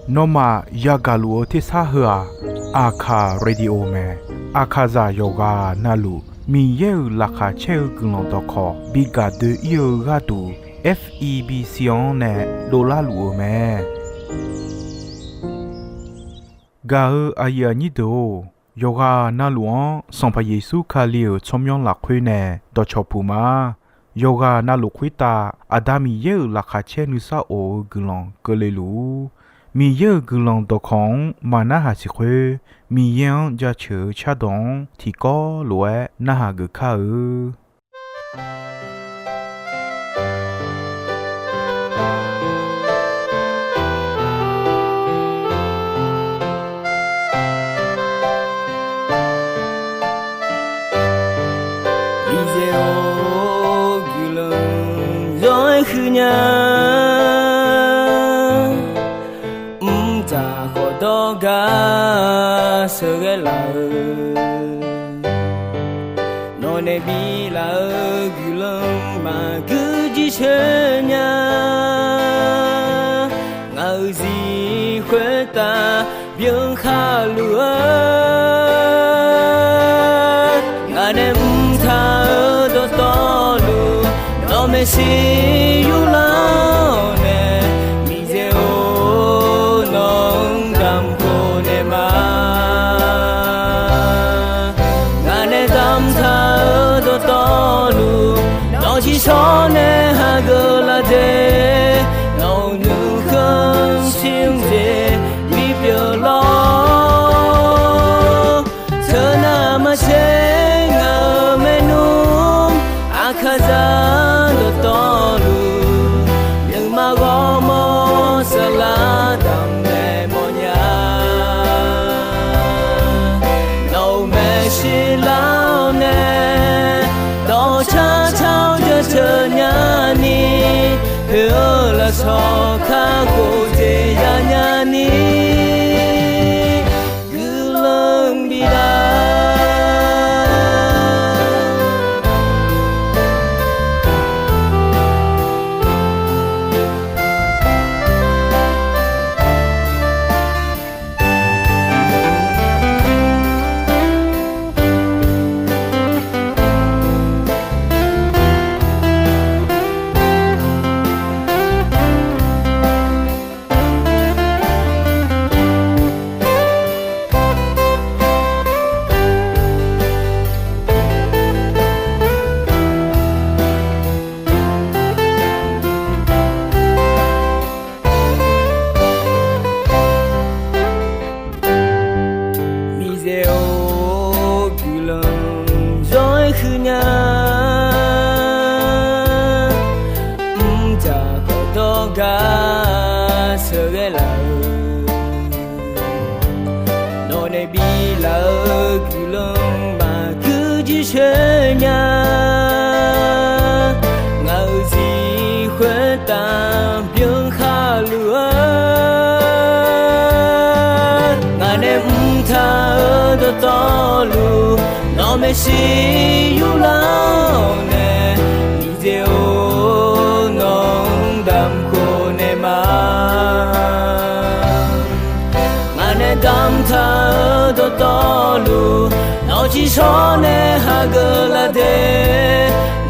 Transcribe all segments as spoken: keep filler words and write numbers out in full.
Nawmaf yagaq luf-eu tersar heu-aq, Aqkaq Radio mae. Aqkaqzaq yawqghaq navluf Miqyaer-euq laqkhaq caer-eu guiqlanq dawqkawq bi gaq doe-ir-eu gharduq, F E B C-anr nae dovlar luf-euq mae. Gaq-eu aqyuif aqnyir deuq-or, yawqghaq navluf-anr Sanqpaq Yeqsur Kali-euq tsawrmyanr lafkhoer nae dawqcawq puq ma. Yawqghaq navluf khoertav Aqda Miqyaer-euq laqkhaq caer nuisar of-eu guiqlanq keuvle luf-ur. Miqyaer-euq guiqlanq dawqkawq-anr maqnarhaq siq khoer, Miqyaer-anr jaceuq-eu cardawq-anr tiqkawv lof-aer narhaq geuf kar-eu. Miqyaer-or, guiqlanq zawr-aer huiqnya. Mqdzaq khawf dawrgar sheuqghae laf-eu, nawq nae biflaf-eu guiqlanq maqgui jircoer nya. Ngaq-euq zir khoertav byan khaluf-eu, ngaq nae mqtaq-eu dawqtawvluf, nawq maeqshi yurlar-awr nae, Miqyaer-or, nawq-anr damq khof naeq ma. Ngaq nae damqtaq-eu dawqtawvluf, nawq ciqshawr nae hageuf laf de, nawq-euq nuikhanr shir-eu jeq bipyeuf lawr. Teunav maqtser ngaq-euq maernmr, Aqkaqzaq dawqtawvluf, nuima ghawrmawr saflar damq naeq mawfnya. Nawq-euq maeqshi lar-awr nae, dawqcar car-awr jaceuq nyani, poeq-eu lafsawq kakhof jeq yanya ni, guiqlanq bif lar. Miqyaer-or, guiqlanq zawr-aer huiqnya. Mqdzaq khawf dawrgar sheuqghae laf-eu, nawq nae biflaf-eu guiqlanq maqgui jircoer nya. Ngaq-euq zir khoertav byan khaluf-eu, ngaq nae mqtaq-eu dawqtawvluf, nawq maeqshi yurlar-awr nae, Miqyaer-or, nawq-anr damq khof naeq ma. Ngaq nae damqtaq-eu dawqtawvluf, nawq ciqshawr nae hageuf laf de,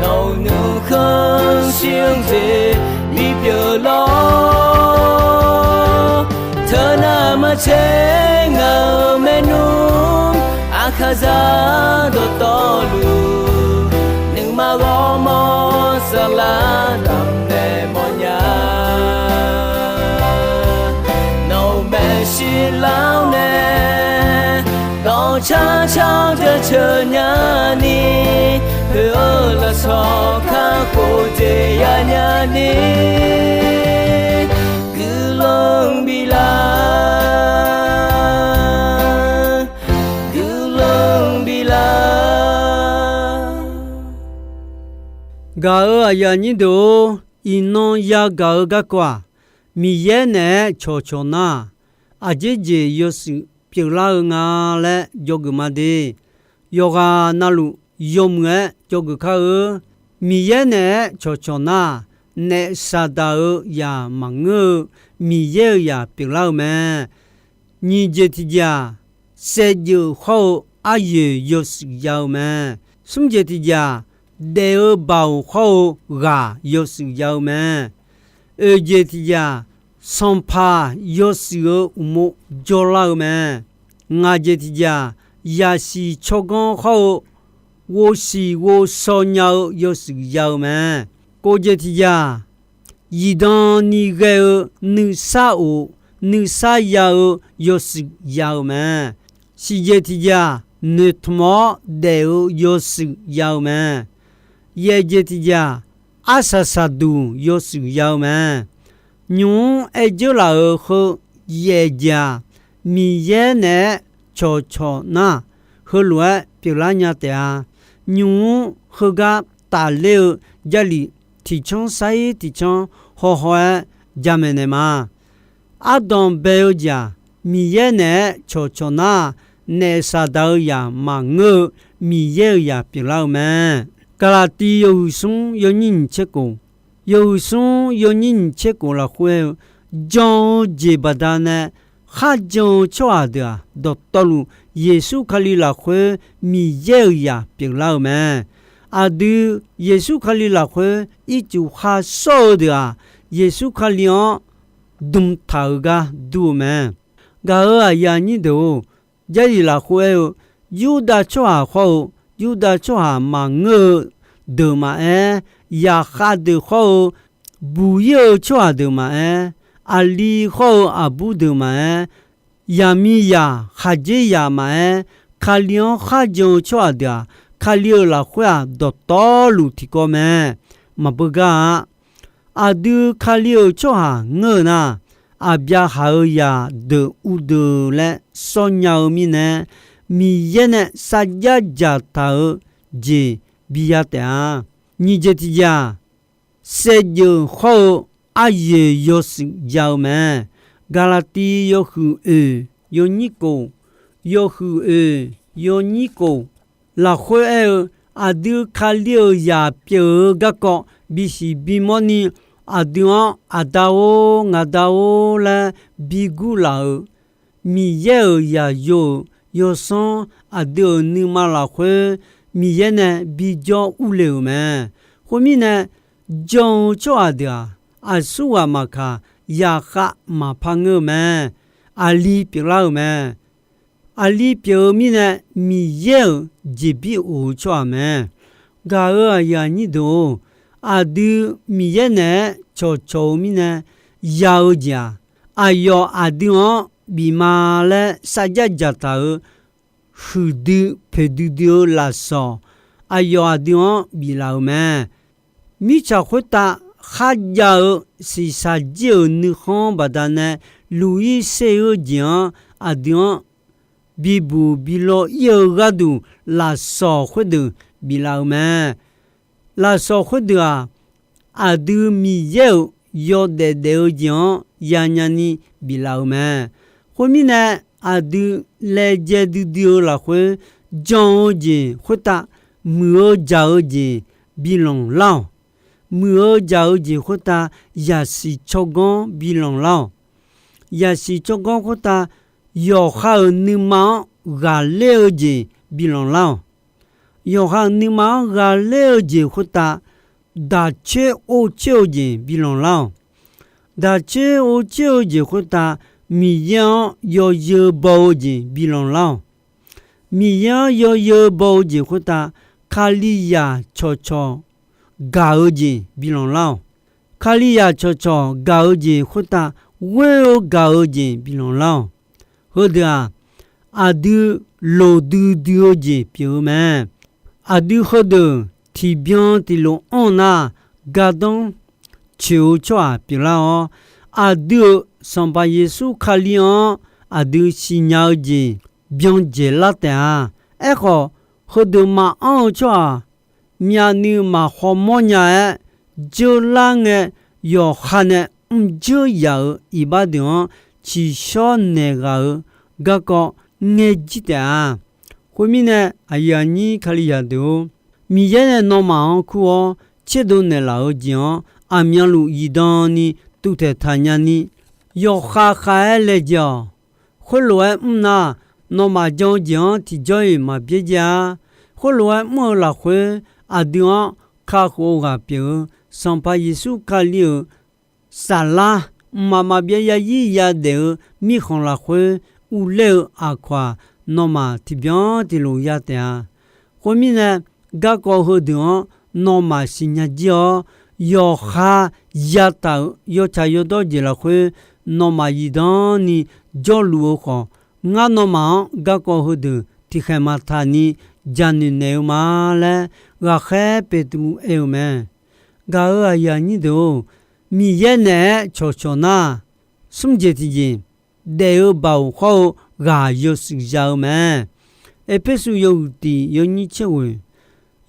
nawq-euq nuikhanr shir-eu jeq bipyeuf lawr. Teunav maqtser ngaq-euq maernmr, Aqkaqzaq dawqtawvluf, nuima ghawrmawr saflar damq naeq mawfnya. Nawq-euq maeqshi lar-awr nae, dawqcar car-awr jaceuq nyani, poeq-eu lafsawq kakhof jeq yanya ni, guiqlanq bif lar, guiqlanq bif lar. Gaq-euq aqyuif aqnyir deuq-or, iqnan yagaq-eu garkawv-aq, Miqyaer naeq-aer cawqcawq nar, aqjeq jeq yawshuif pyeuflar-eu nga laer dzawgeuf ma de. Yawqghaq navluf yawmuiq-aer dzawgeuf kar-eu. Miqyaer naeq-aer cawqcawq nar, naef Saqdaq-euq zaq maqngeur-eu Miqyaer-euq zaq pyeuflar-eu mae. Nyiq jeq tiq jeq-aq, saevdzeuf hawr-eu aryoeq yawshuif ya-eu mae. Smr jeq tiq jeq-aq, daef-eu baoq hawr-eu ghaq yawshuif ya-eu mae. Oeq jeq tiq jeq-aq, sanqpaq yawshuif-eu uqmov jawrlar-eu mae. Ngaq jeq tiq jeq-aq, zaqsiq tsawrganr hawr-eu ghovsiq ghovshaw nya-eu yawshuif ya-eu mae. Kov jeq tiq jeq-aq, zifdan ni ghae-eu nuisar of nuisar ya-eu yawshuif ya-eu mae. Siq jeq tiq jeq-aq, noeqtmq-awr daef-eu yawshuif ya-eu mae. Yaef jeq tiq jeq-aq, arsaq saqduq yawshuif ya-eu mae. Nymq-mr aer dzeurlaf-euq heu yaef jeq-aq, Miqyaer naeq-aer cawqcawq nar, heulof-aer pyeuflar nya taef-a. Nymq-mr heugar tafler-eu Jarlif tiqcanr sar-ir tiqcanr hawhaw-aer jamaeq naeq ma. Ardanq bae-eu jeq-aq, Miqyaer naeq-aer cawqcawq nar, naef Saqdaq-euq zaq maqngeur-eu Miqyaer-euq zaq pyeuflar-eu mae. Gaqlaqtiv yawhuiq smr yawnyir nyiq tser khof, yawhuiq smr yawnyir nyiq tser khof lafkhoer aer-eu, jan-eu jeq baqdanae kharjan-eu tsawrhaq deuq-aq, dawqtawvluf Yeqsur Kali lafkhoer Miqyaer-euq zaq pyeuflar-eu mae. Aqdui Yeqsur Kali lafkhoer ircuf khar shawr-eu deuq-aq, Yeqsur Kali-anr dm taq-eu gar dur-eu mae. Gaq-euq aqyuif aqnyir deuq-or, Jarlif lafkhoer aer-eu, Yurdav tsawrhaq khawr-eu Yurdav tsawrhaq maqngeur-eu deuq maqaer, zaqkhav deuq khawr-eu buq-ir-eu tsawrhaq deuq maqaer, aqli khawr-eu aqbur deuq maqaer, yaqmiqzaq khaqdzerzaq maqaer, Kali-anr kharjan-eu tsawrhaq deuq-aq, Kali-euq lafkhoer-aq, dawqtawvluf tiqkawv mae. Maqbeugar-a. Aqdui Kali-euq tsawrhaq ngeur-eu nar, Aqbyaqhaq-euq zaqdeuq uvdeuq laer sawr nya-eu mirnae, Miqyaer nae sarjax dzaqtaq-eu jeq biya taef-a. Nyiq jeq tiq jeq-aq, saevdzeuf hawr-eu aryoeq yawshuif ya-eu mae. Gaqlaqtiv yawhuiq oeq yawnyir khof, yawhuiq oeq yawnyir khof lafkhoer aer-eu, aqdui Kali-euq zaq pyeuf-eu garkawv bisiq bimawr ni, aqdui-anr Aqda-or, ngaqda-or laer bi gurlaf-euq Miqyaer-euq zaqyo-euq yawsanr aqdui-euq nuima lafkhoer Miqyaer nae bijawr urle-euq mae. Khoermirnae, jan-eu tsawrhaq deuq-aq, aqsurghaq maqkaq, zaqkhav maqpar ngeur-eu mae. Aqli pyeuflar-euq mae. Aqli pyeuf-eu mirnae, Miqyaer-euq jeqbir of-eu tsawrhaq mae. Gaq-euq aqyuif aqnyir deuq-or, aqdui Miqyaer naeq-aer cawqcawq-eu mirnae ya-eu jeq-aq, aqyawf aqdui-anr bif ma laer sarjax dzaqtaq-euq huiqdui poeqdui dui-eu lafsawq, aqyawf aqdui-anr biflaf-euq mae. Mirtsaq khoertav kharjav-eu shiqshaq jir-euq nuikhanr baqdanae luq-ir ser-eu jeq-anr aqdui-anr bibuq bilaw ir-eu gharduq lafsawq khoerdeuq biflaf-euq mae. Lafsawq khoerdeuq-aq, aqdui Miqyaer-euq yawdaef daef-eu jeq-anr yanya ni biflaf-euq mae. Khoermirnae, aqdui laejae duidui-eu lafkhoer jan-eu jeq khoertav muiq-eu jaq-eu jeq bilanq lar-awq. Muiq-eu jaq-eu jeq khoertav yaqsiq tsawrganr bilanq lar-awq. Yaqsiq tsawrganr khoertav yawqha-euq nuima-anr ghaqler-eu jeq bilanq lar-awq. Yawqha-euq nuima-anr ghaqler-eu jeq khoertav daq coer or coer-eu jeq bilanq lar-awq. Daq coer or coer-eu jeq khoertav Miqyaer-anr yawzeu baw-eu jeq bilanq lar-awq. Miqyaer-anr yawzeu baw-eu jeq khoertav Kalizaq cawqcawq gaq-eu jeq bilanq lar-awq. Kalizaq cawqcawq gaq-eu jeq khoertav ghoer-eu gaq-eu jeq bilanq lar-awq. Heudeuq-aq, aqdui loqdui dui-eu jeq pyeuf-eu mae. Aqdui heudeuq tiqbyan tiqlof anr nar, gardanr coeq-eu tsawrhaq pyeuflar-awr, aqdui-euq Sanqpaq Yeqsur Kali-anr aqdui siqnya-eu jeq byan dzaeqlar taef-a. Aerkhawf, heudeuq maqanr-eu tsawrhaq myavnuiv maqkhawmawr nya-aer, dzeurlar ngae yawqha nae mrdzeur yaf-euq iqbax deuq-anr tsiqshawr naeq ghaq-euq garkawv ngaer jir taef-a. Khoermirnae, aqyuif aqnyir Kalizaq deuq-or, Miqyaer nae nawmaf-anr kur-awr tserdov naeqlaf-eu jeq-anr aqmyanluf zifdan ni tuvtaeq taq nyani, yawqkhav khav-aer laejae-awq. Khoerlof-aer mr nar, nawmaf jan-eu jeq-anr tiqjawr-iq maq byaerdzae-a. Khoerlof-aer mr-eu lafkhoer, aqdui-anr kakhof-eu ghaq pyeuf-eu Sanqpaq Yeqsur Kali-euq saflar, mqmaq maqbyav yazir yadaef-eu mirkhanq lafkhoer uvler-eu aqkawq-aq, nawmaf tiqbyan tiqlof ya taef-a. Khoermirnae, garkawv heudeuq-anr nawmaf siqnya jir-awr, yawqha yataq-euq yawtsaq yawdawr jeq lafkhoer nawmaf zifdan ni jawrluf-eu khawf, ngar nawmaf-anr garkawv heudeuq tiqkhaeq maqtaq ni janoeq naeq-eu ma laer, ghaqkhaer Beqtuvluv aer-eu mae. Gaq-euq aqyuif aqnyir deuq-or, Miqyaer naeq-aer cawqcawq nar, smr jeq tiqjeq, daef-eu baoq hawr-eu ghaq yawshuif ya-eu mae. Erpersu yawhuiq tiq yawnyir tser ghoeq,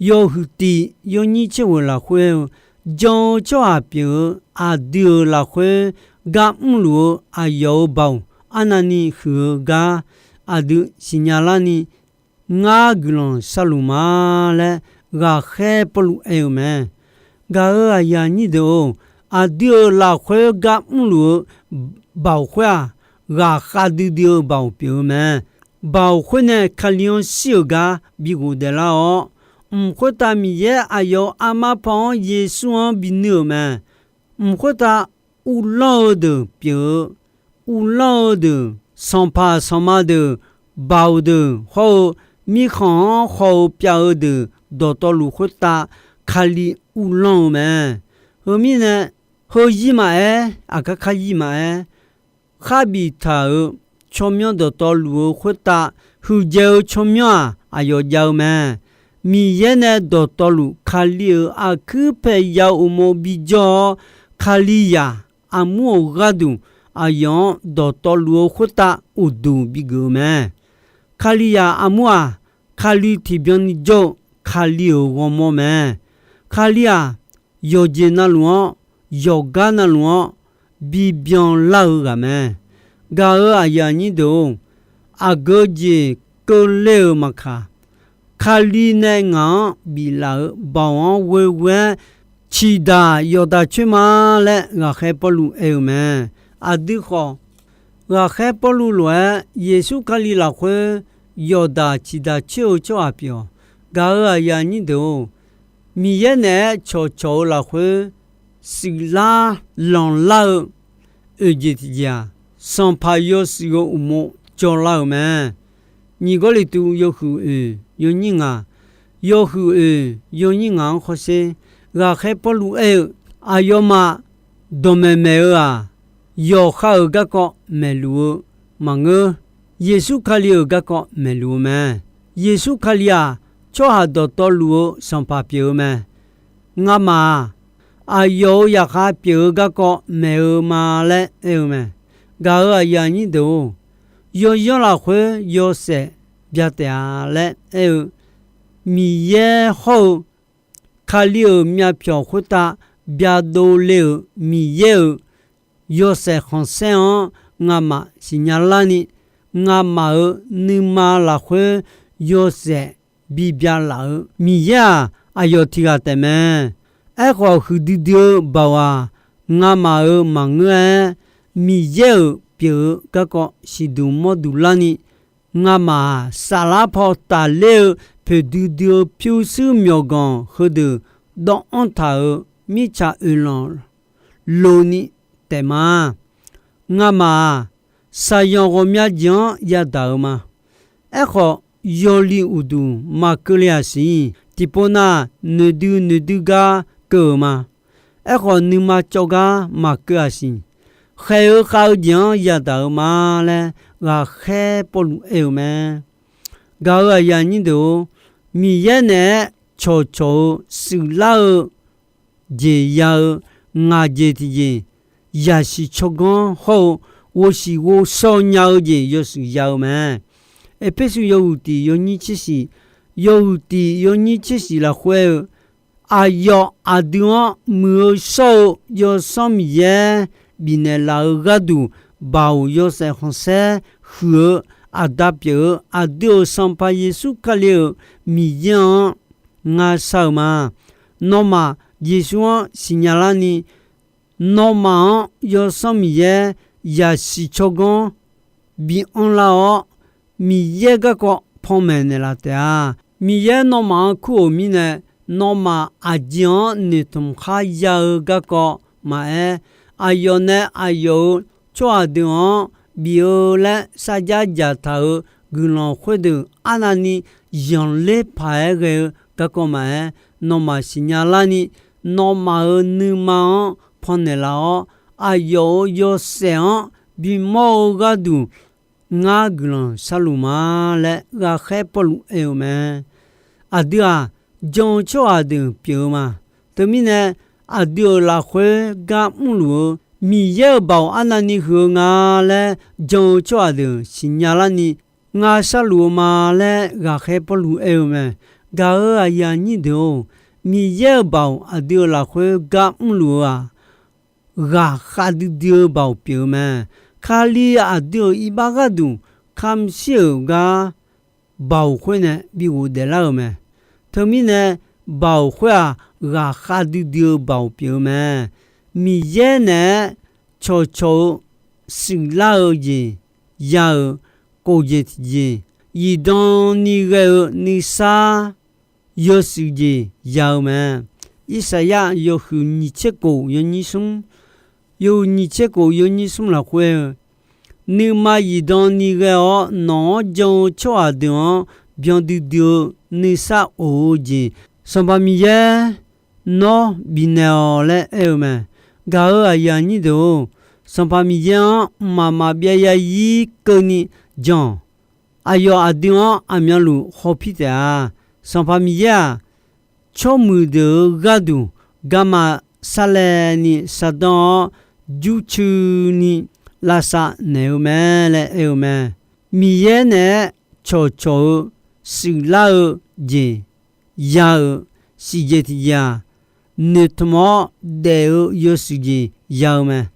yawhuiq tiq yawnyir tser ghoeq lafkhoer-eu, jan-eu tsawrhaq pyeuf-eu aqdui-euq lafkhoer gar mrluf-eu aqyawf-euq baoq arnavni huiq-eu gar aqdui siqnya larni, ngar guiqlanq sharluf ma laer ghaqkhaer Pawrluv aer-eu mae. Gaq-euq aqyuif aqnyir deuq-or, aqdui-euq lafkhoer gar mrluf-eu baoq khoer-aq, ghaqkhav duidui-eu baoq pyeuf-eu mae. Baoq khoer nae Kali-anr shir-euq gar bi ghofdaef lar-awr, mq khoertav Miqyaer aqyawf-euq armar paw-anr Yeqsur-anr binuir-euq mae. Mq khoertav uvlanr-eu deuq pyeuf-eu, uvlanr-eu deuq, sanqpaq sanqma deuq, baoq deuq hawr-eu, mirkhanq-anr haw-eu pyav-eu deuq dawqtawvluf khoertav Kali uvlanr-eu mae. Heu mirnae, heuzir maqaer, aqkar karzir maqaer, kharbif taq-euq tsawrmyanr dawqtawvluf-eu khoertav huiqdzaeq-eu tsawrmyanr-aq, aqyawf jav-eu mae. Miqyaer nae dawqtawvluf Kali-euq aqkuir paeya-eu uqmov bijawr-awr, Kalizaq armur-euq gharduq aqyawf-anr dawqtawvluf-eu khoertav uqduq bigeuf-eu mae. Kalizaq armur-aq, Kali tiqbyan ni jawr-eu Kali-euq ghawrmawr mae. Kali-aq, yawqjeq navluf-anr, yawqgar navluf-anr bibyan lar-eu ghaq mae. Gaq-euq aqyuif aqnyir deuq-or, aqgeu jeq keuvler-eu maqkaq, Kali nae ngaq-anr biflaf-euq baoq-anr ghoeghoe-aer ciqdaq yawqdaq coer ma laer ghaqkhaer Pawrluv aer-eu mae. Aqdui khawf, ghaqkhaer Pawrluv lof-aer Yeqsur Kali lafkhoer yawqdaq ciqdaq coer-eu tsawrhaq pyeuf-awq. Gaq-euq aqyuif aqnyir deuq-or, Miqyaer naeq-aer cawqcawq-eu lafkhoer shuiflar lanqlar-eu oeq jeq tiqjeq-aq, sanqpaq yawshuif-eu uqmov jawrlar-euq mae. Nyiq Gawrliqtu yawhuiq oeq yawnyir ngaq, yawhuiq oeq yawnyir ngaq-anr hawsher, ghaqkhaer Pawrluv aer-eu, aqyawfmaf dawqmaeq maeq-eu-aq, yawqha-euq garkawv maeqluf-eu maqngeur. Yeqsur Kali-euq garkawv maeqluf-eu mae. Yeqsur Kali-aq, tsawrhaq dawqtawvluf-eu sanqpaq pyeuf-eu mae. Ngamaf-aq, aqyawf-euq zaqkhav pyeuf-eu garkawv maeq-eu ma laer aer-eu mae. Gaq-euq aqyuif aqnyir deuq-or, yawzanr lafkhoer yawshaef bya taef-a laer aer-eu, Miqyaer hawr-eu Kali-euq myavpyawq khoertav byadov le-euq Miqyaer-euq yawshaef khanqsaer-anr ngamaf siqnya larni, ngamaf-euq nuima lafkhoer yawshaef bibya laf-euq Miqyaer-aq, aqyawf tiq ghaq taef mae. Aerkhawf, huiqdui dui-eu baoq-aq, ngamaf-euq maqngeur-aer, Miqyaer-euq pyeuf-eu garkawv siqduq mawrduq larni, ngamaf-aq, saflar paw tafler-eu poeqdui dui-eu pyurshuir myawqganq heudeuq dawvanr taq-euq mirtsaq oeqlanq loni taef ma. Ngamaf-aq, shaqyanq ghawqmya jeq-anr yadaq-eu ma. Aerkhawf, yawli uqduq maqkeuv le-aq siq. Tiqpov nav noeqdui noeqdui gar keuv-euq ma. Aerkhawf, nuima cawv gar maqkeuv-aq siq. Khaeq-eu khav-eu jeq-anr yadaq-eu ma laer ghaqkhaer Pawrluv aer-eu mae. Gaq-euq aqyuif aqnyir deuq-or, Miqyaer naeq-aer cawqcawq-eu shuiflar-eu jeq ya-eu ngaq jeq tiqjeq, yasiq tsawrganr hawr-eu ghovshiq ghovshaw nya-eu jeq yawshuif ya-eu mae. Erpersu yawhuiq tiq yawnyir tser shiq, yawhuiq tiq yawnyir tser shiq lafkhoer-eu, aqyawf aqdui-anr muiq-eu shawr-eu Yawsanr Miqyaer bifnaeq laf-eu gharduq, baoq yawshaef khanqsaer huiq-eu, aqda pyeuf-eu aqdui-euq Sanqpaq Yeqsur Kali-euq Miqyaer-anr ngar shar-eu ma. Nawmaf Yeqsur-anr siqnya larni, nawmaf-anr Yawsanr Miqyaer zaqsiq tsawrganr bi anrlar-awr, Miqyaer garkawv panmaeq naeqlaf taef-a. Miqyaer nawmaf-anr kur-euq mirnae, nawmaf aqjeq-anr noeqtmq khar ya-eu garkawv maqaer, aqyawf nae aqyawf-euq tsawrhaq deuq-anr bif-eu laer sarjax dzaqtaq-euq guiqlanq khoerdeuq arnavni zanqler paq-aer ghae-eu garkawv maqaer, nawmaf siqnya larni, nawmaf-euq nuima-anr pannaeq laf-awr, aqyawf-euq yawshaef-anr bimawr-eu gharduq ngar guiqlanq sharluf ma laer ghaqkhaer Pawrluv aer-eu mae. Aqdui-aq, jan-eu tsawrhaq deuq pyeuf-eu ma. Teumirnae, aqdui-euq lafkhoer gar mrluf-eu Miqyaer-euq baoq arnavni huiq-eu nga laer jan-eu tsawrhaq deuq siqnya larni, ngar sharluf-eu ma laer ghaqkhaer Pawrluv aer-eu mae. Gaq-euq aqyuif aqnyir deuq-or, Miqyaer-euq baoq aqdui-euq lafkhoer gar mrluf-eu-aq, ghaqkhav duidui-eu baoq pyeuf-eu mae. Kali aqdui-euq iqbax gharduq kamq shir-euq gar baoq khoer nae bi ghofdaef lar-euq mae. Teumirnae, baoq khoer-aq, ghaqkhav duidui-eu baoq pyeuf-eu mae. Miqyaer naeq-aer cawqcawq-eu shuiflar-eu jeq ya-euq kof jeq tiqjeq, zifdan ni ghae-eu nuisar yawshuif jeq ya-eu mae. Irsaqyar yawhuiq nyiq tser kof yawnyir smr, yawhuiq nyiq tser kof yawnyir smr lafkhoer-eu, nuima zifdan ni ghae-awr nawq-anr jan-eu tsawrhaq deuq-anr byan duidui-eu nuisar of-eu jeq, Sanqpaq Miqyaer nawr bifnaeq-awq laer aer-eu mae. Gaq-euq aqyuif aqnyir deuq-or, Sanqpaq Miqyaer-anr mqmaq maqbyav zarzir keuvni jan-awq. Aqyawf aqdui-anr aqmyanluf hawpir taef-a. Sanqpaq Miqyaer-aq, tsawrmuiq deuq-euq gharduq garma sarlaevni sardanr-awr, jurcuini lavsav naeq-eu mae laer aer-eu mae. Miqyaer naeq-aer cawqcawq-eu shuiflar-eu jeq ya-euq siqjeq tiqjeq-aq, noeqtmq-awr daef-eu yawshuif jeq ya-eu mae.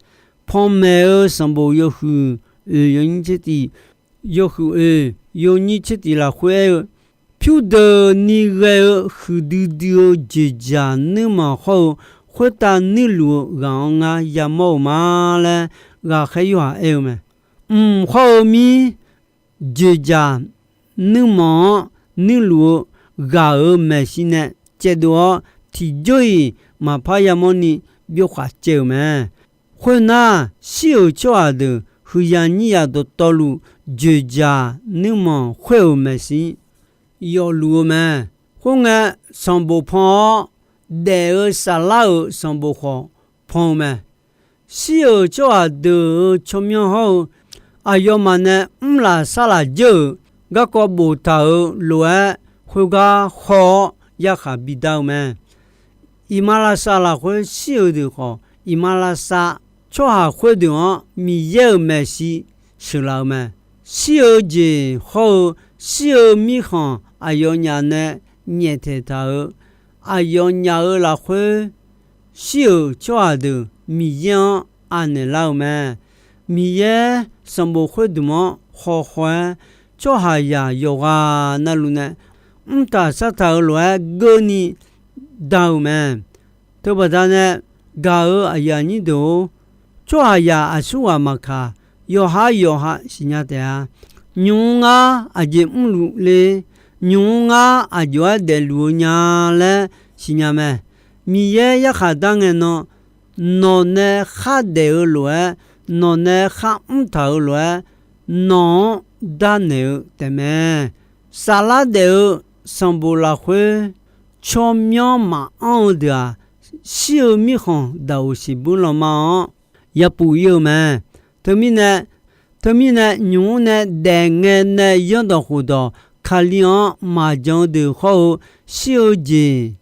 Panmaeq-eu sanqbof yawhuiq oeq yawnyir tser tiq, yawhuiq oeq yawnyir tser tiq lafkhoer aer-eu, pyurdeuqni ghae-eu huiqdui dui-eu dzoeqdzaq nuirmanq hawr-eu, khoertav nuirluf-eu ghaq-anr ngar yamawr-eu ma laer ghaqkhaer Yorhaq aer-eu mae. Mq hawr-eu mir dzoeqdzaq nuirmanq-anr nuirluf-eu ghaq-euq maeqshi nae caevdov-awr, tiqjawr-iq maqpar yamawrni byov khaq caev-euq mae. Khoernar, shir-euq tsawrhaq deuq huiqyaq nyiryaq dawqtawvluf dzoeqdzaq nuirmanq khoer-euq maeqshi yawfluf-eu mae. Khoerngae, sanqbof pan-awr daef-eu saflar-euq sanqbof khawf pan-eu mae. Shir-euq tsawrhaq deuq-euq tsawrmyanr hawr-eu, aqyawfmaf nae mrlaf sarlaf dzeur-euq garkawv boftaq-euq lof-aer, khoergar haw-awr yarkhaq bidar-eu mae. Iqmalavshav lafkhoer shir-euq deuq khawf, iqmalavshav tsawrhaq khoerdeuq-anr Miqyaer-euq maeqshi sheuqlaf-eu mae. Shir-eu jeq hawr-eu, shir-eu mirkhanq aqyawfnyaf nae nyaeftaeq taq-euq, aqyawfnyaf-euq lafkhoer shir-euq tsawrhaq deuq Miqyaer-anr anaeq lar-eu mae. Miqyaer sanqbof khoerdmq-anr hawkhaw-aer, tsawrhaqzaq yawqghaq navluf nae mrtaq sartaq-euq lof-aer geurni da-euq mae. Teubaqda nae gaq-euq aqyuif aqnyir deuq-or, tsawrhaqzaq aqsurghaq maqkaq, yawqha yawqha siqnya taef-a. Nymq-mr ngar aqjeq mrluf le, nymq-mr ngar aqjox-aer daefluf-eu nya laer siqnya mae. Miqyaer yarkhaq dar ngae nan, nawq nae khardaef-eu lof-aer, nawq nae kharmr taq-euq lof-aer, nawq-anr darnaeq-eu taefmae. Saflar daef-eu sanqbof lafkhoer tsawrmyanr maqanr-eu deuq-aq, shir-eu mirkhanq daqoq siqbuir lanma-anr yapuf ir-eu mae. Teumirnae, teumirnae nymq-mr nae daefngae nae zanrdawq khofdawq Kali-anr maqjan-eu deuq hawr-eu, shir-eu jeq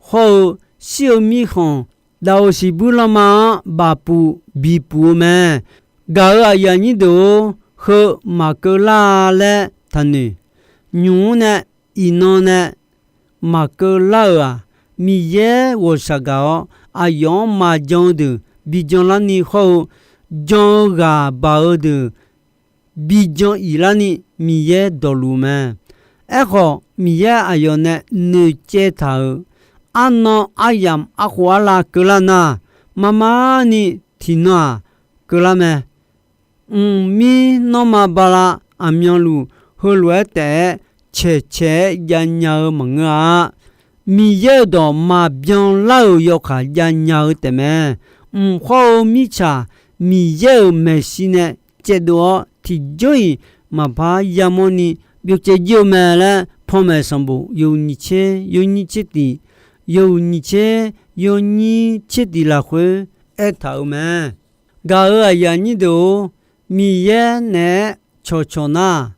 hawr-eu, shir-eu mirkhanq daqoq siqbuir lanma-anr bafpuf bipuf-eu mae. Gaq-euq aqyuif aqnyir deuq-or, heu maqkeuv lar-a laer taqnoeq. Nymq-mr nae iqnan nae maqkeuv lar-euq-aq, Miqyaer ghawqshaq gaq-awr, aqyawf-anr maqjan-eu deuq bi janlarni hawr-eu, jan-eu ghaq baq-eu deuq bi jan-iq larni Miqyaer dawqluf mae. Aerkhawf, Miqyaer aqyawf nae noeqcaev taq-euq arnan aryamq arkhof arlav keuvlar nar, marmarni tiqnan-aq keuvlar mae. Mqmir nanrma bala aqmyanluf heulof-aer taef-aer caeqcaeq-aer javnya-eu maqngeur-a. Miqyaer-euq dawq maqbyan lar-euq yawkaq javnya-eu taefmae. Mq khawr-eu mirtsaq Miqyaer-euq maeqshi nae caevdov-awr tiqjawr-iq maqpar yamawrni byovcaev jir-eu mae laer, panmaeq sanqbof yawhuiq nyiq tser yawnyir tser tiq, yawhuiq nyiq tser yawnyir tser tiq lafkhoer aertaq-euq mae. Gaq-euq aqyuif aqnyir deuq-or, Miqyaer naeq-aer cawqcawq nar,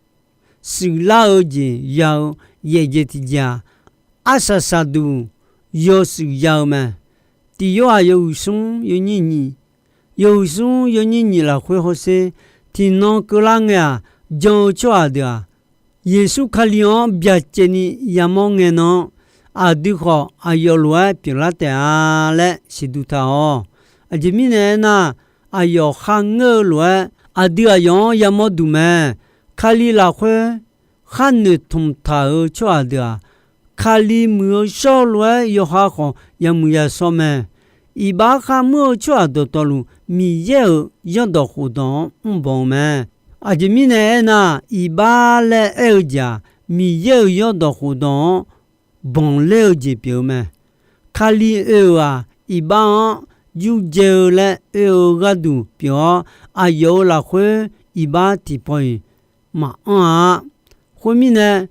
shuiflar-eu jeq ya-eu yaefjeq tiqjeq-aq, arsaq saqduq yawshuif ya-eu mae. Tiq Yorhaq yawhuiq smr yawnyir nyiq, yawhuiq smr yawnyir nyiq lafkhoer hawsher, tiqnan keuvlar ngae-aq, jan-eu tsawrhaq deuq-aq, Yeqsur Kali-anr byacaevni yamawr ngae nan-anr, aqdui khawf aqyawf lof-aer pyeuflar taef-a laer siqduq taq-awq. Aqjeq mirnae aernar, aqyawf kharngeur-eu lof-aer aqdui aqyawf-anr yamawr duq mae. Kali lafkhoer khar noeqtmq taq-euq tsawrhaq deuq-aq, Kali muiq-eu shawr lof-aer yawqha khawf yamuiq yashawr mae. Iqbax kharmr-eu tsawrhaq dawqtawvluf Miqyaer-euq zanrdawq khofdawq-anr mrbanq-eu mae. Aqjeq mirnae aernar, iqbax laer aer-eu jeq-aq, Miqyaer-euq zanrdawq khofdawq-anr banqler-eu jeq pyeuf-eu mae. Kali oe-euq-aq, iqbax-anr yurdzae-eu laer oe-eu gharduq pyeuf-awr, aqyawf-euq lafkhoer iqbax tiqpaw-iq maqanr-a. Khoermirnae,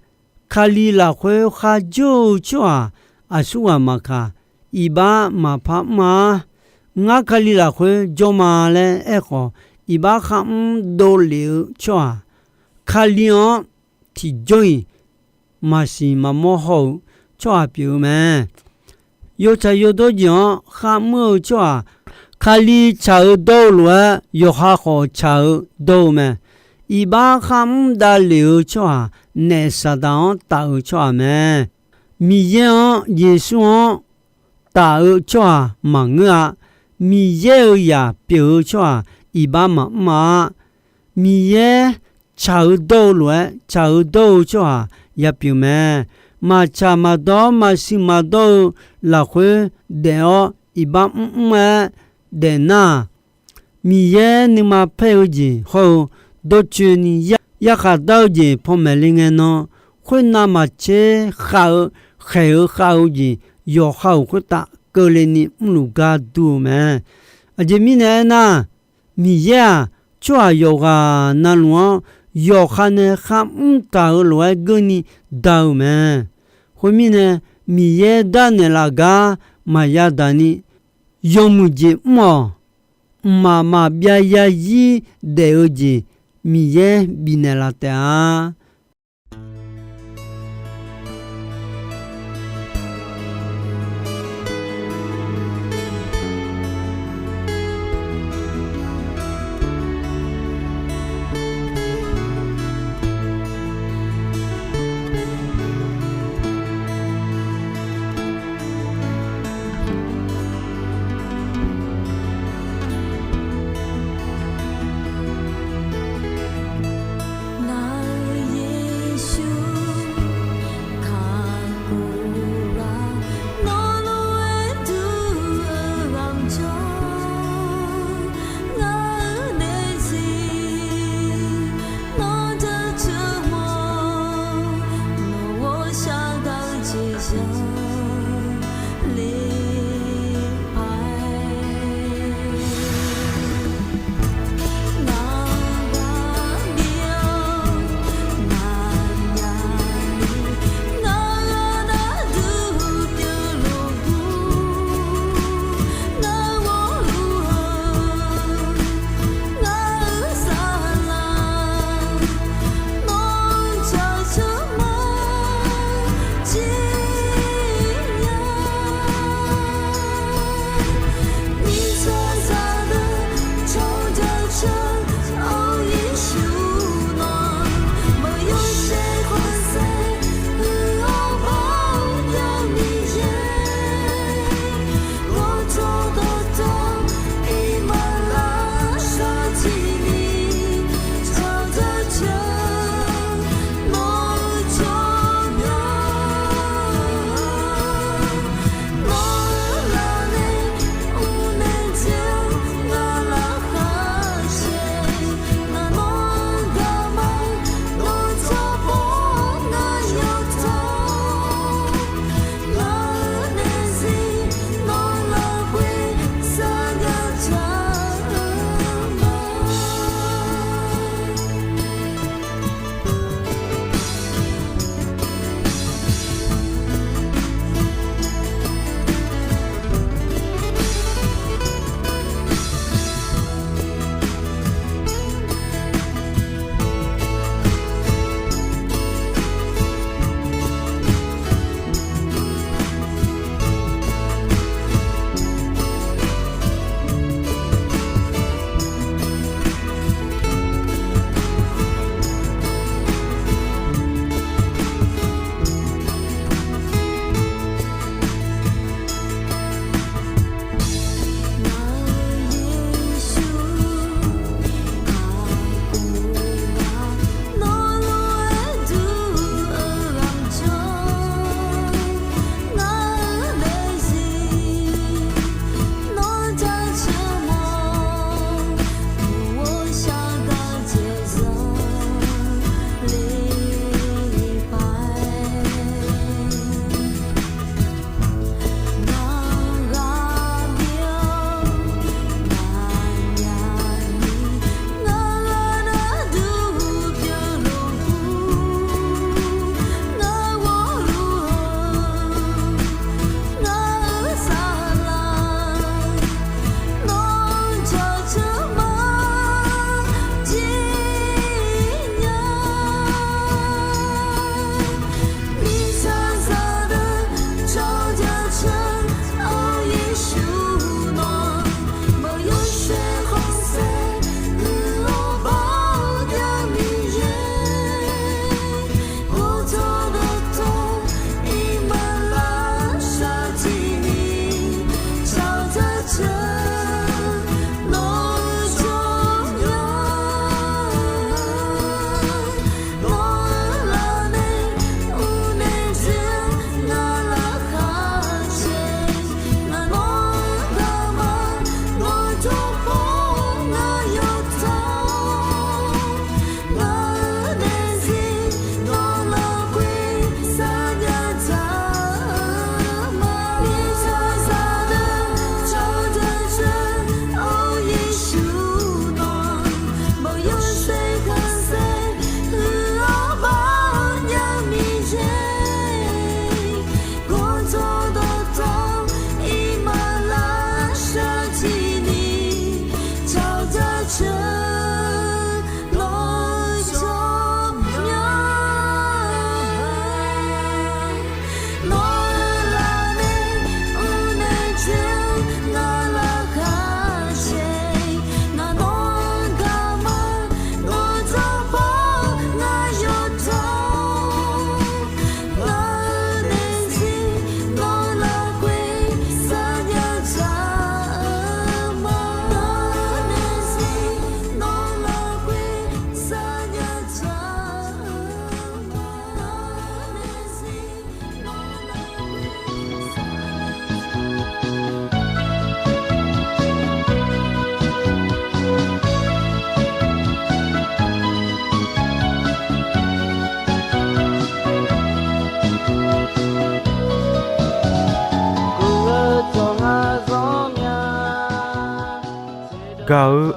Kali lafkhoer kharjawr-eu tsawrhaq aqsurghaq maqkaq, iqbax maqpar mr-a. Ngar Kali lafkhoer jawr ma laer aerkhawf, iqbax kharmr dovlef-eu tsawrhaq, Kali-anr tiqjawr-iq maqsiq maqmawr haw-eu tsawrhaq pyeuf-eu mae. Yawtsaq yawdawr jeq-anr kharmr-eu tsawrhaq, Kali tsaq-eu dawr-eu lof-aer yawqha khawf tsaq-eu dawr-eu mae. Iqbax kharmr davlef-eu tsawrhaq, naef Saqdaq-anr taf-eu tsawrhaq mae. Miqyaer-anr, Yeqsur-anr taf-eu tsawrhaq maqngeur-a. Miqyaer-euq zaq pyeuf-eu tsawrhaq iqbax maqmr-a. Miqyaer tsaq-eu dawr-eu lof-aer tsaq-eu dawr-eu tsawrhaq yapyeuf mae. Maqtsaq maqdawr maqsiq maqdawr-eu lafkhoer daef-awr iqbax mrmr-aer daefnar-aq, Miqyaer nuima paer-eu jeq hawr-eu dawrcoeni yarkhaq dar-eu jeq panmaeq le ngae nan, khoernav maqtser khav-eu khaeq-eu khav-eu jeq yawqha-euq khoertav keuvle ni mrluf gar dur-eu mae. Aqjeq mirnae aernar, Miqyaer-aq, tsawrhaq yawqghaq navluf-anr yawqha nae kharmr taq-euq lof-aer geurni da-eu mae. Khoermirnae, Miqyaer darnaeq laf gar maqya daq ni, yawmuiq jeq mr-awq. Mqmaq maqbyav yazir daef-eu jeq Miqyaer bifnaeq laf taef-a.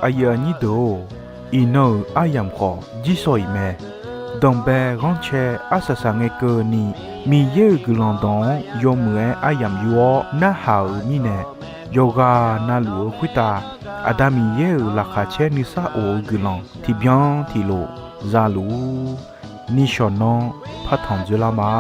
Aqyuif aqnyir deuq-or, iqnan-euq aryamq khawf jirsawq iq mae. Danqbae ghanrcae arsaq saq ngae keuvni, Miqyaer-euq guiqlanq dawq-anr yawmuiq-aer aryamq yur-awr narhaq-euq mirnae, yawqghaq navluf-eu khoertav Aqda Miqyaer-euq laqkhaq caer nuisar of-eu guiqlanq tiqbyan tiqlof za luf-ur. Nishawq nanr partanq dzoerlar ma.